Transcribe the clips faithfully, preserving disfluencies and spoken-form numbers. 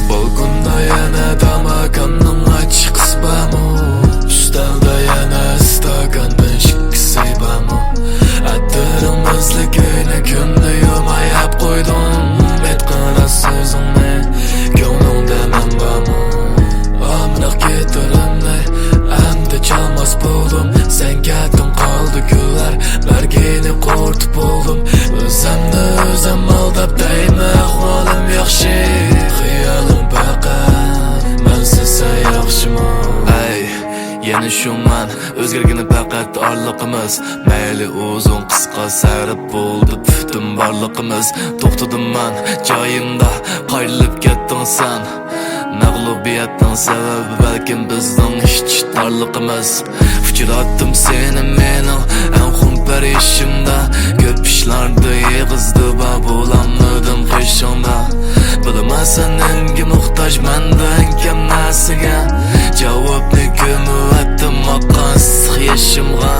بۇ كۈندە يەنە تاماكامنىڭ ئاچچىقىسى بارمۇ؟ ئۈستەلدە يەنە ئىستاكاندىن ئىككىسى بارمۇ؟ ئەتىرىڭ مەزلىك ئۆينى كۈندە يۇماي ئەپ قويدۇم. ئېيتقىن راست سۆزۈڭنى، كۆڭلۈڭدە مەن بارمۇ؟ ئامراق كېتىرىمنى ئەمدى چالماس بولدۇم. سەن كەتتىڭ، قالدى كۈنلەر، بەرگىنى قۇرۇتۇپ بولدۇم. ئۆزۈمنى ئۆزۈم ئالداپ دەيمەن، ئەھۋالىم ياخشى. خىيالىم پەقەت مەنسىز سەن ياخشىمۇ؟ ئەي، يەنە شۇ مەن، ئۆزگەرگىنى پەقەت ئارىلىقىمىز. مەيلى ئۇزۇن قىسقا سەرپ بولدى پۈتۈن بارلىقىمىز. توختىدىم مەن جايىمدا، قايرىلىپ كەتتىڭ سەن. مەغلۇبىيەتنىڭ سەۋەبى بەلكىم بىزنىڭ ئىچ تارلىقىمىز. ئۇچراتتىم سېنى مېنىڭ ئەڭ خۇمپەر يېشىمدا. كۆپ ئىشلاردا ئېغىزدا بار بولالمىدىم قېشىڭدا. بىلىمەن سەن نېمىگە موھتاج مەندىن كەم نەرسىگە. جاۋابنى كۆمۈۋەتتىم ئاققان ئىسسىق يېشىمغا.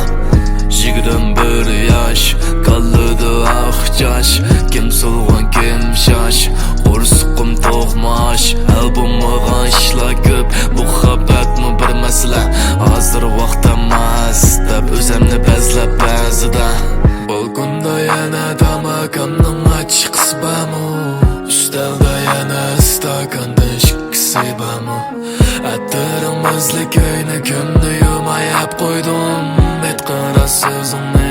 يىگىرمە بىر ياش، كاللىدا ئاق چاچ. كىم سولغۇن، كىم شاش، قورسىقىم توق ماش. ھەل بولمىغان ئىشلار كۆپ، مۇھەببەتمۇ بىر مەسىلە. ھازىر ۋاقىت ئەمەس دەپ ئۆزۈمنى بەزلەپ بەزىدە. بالكوندا يەنە تاماكامنىڭ ئاچچىقىسى بارمۇ؟ ئۈستەلدە يەنە ئىستاكاندىن ئىككىسى بارمۇ؟ ئەتىرىڭ مەزلىك ئۆينى كۈندە يۇماي ئەپ قويدۇم. ئېيتقىن راست سۆزۈڭنى،